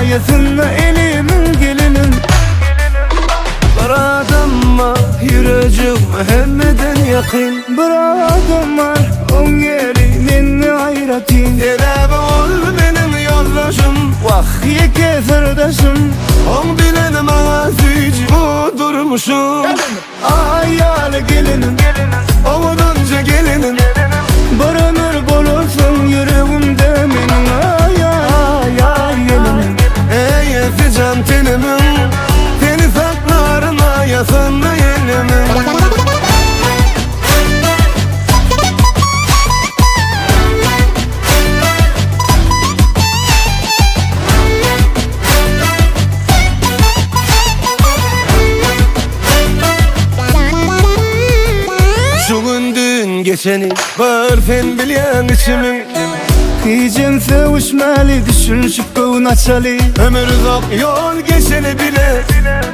Aýasynda elimiň gelinim. Bir adam bar ýürejigme hemmeden ýakyn. Bir adam bar oň ýeri mende aýratyn. Sebäbi ol meniň ýoldaşym. Wah ýeke syrdaşym. Oň bilen maňa süýji bu durmuşym. Aý ýaly gelinim. Owadanja gelinim. Bir ömür bolarsyň ýüregimde meniň aý aý aý gelinim. Eýesi jan tenimiň. Seni saklaryn aýasynda elimiň. Şu gün dün geçeni bir sen bilýäň içimiň. Hijem sögüşmeli düşünşip göwün açaly. Ömür uzak ýol geçeni bile.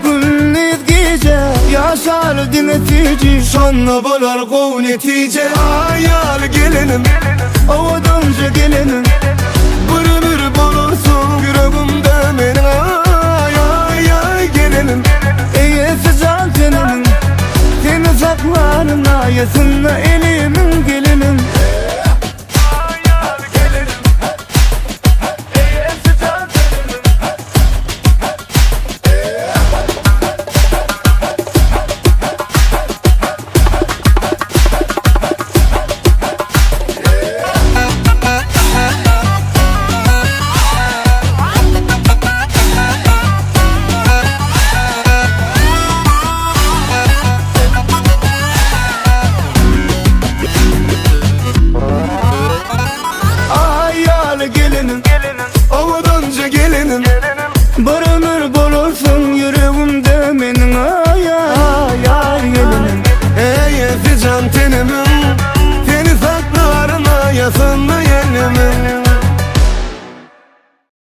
Gündiz gije ýaşaly diňe süýji. Şonda bolar gowy netije. Aý ýaly gelinim. Owadanja gelinim. Bir ömür bolarsyň ýüregimde meniň aý aý aý gelinim. Eýesi jan tenimiň. Seni saklaryn aýasynda elimiň gelinim.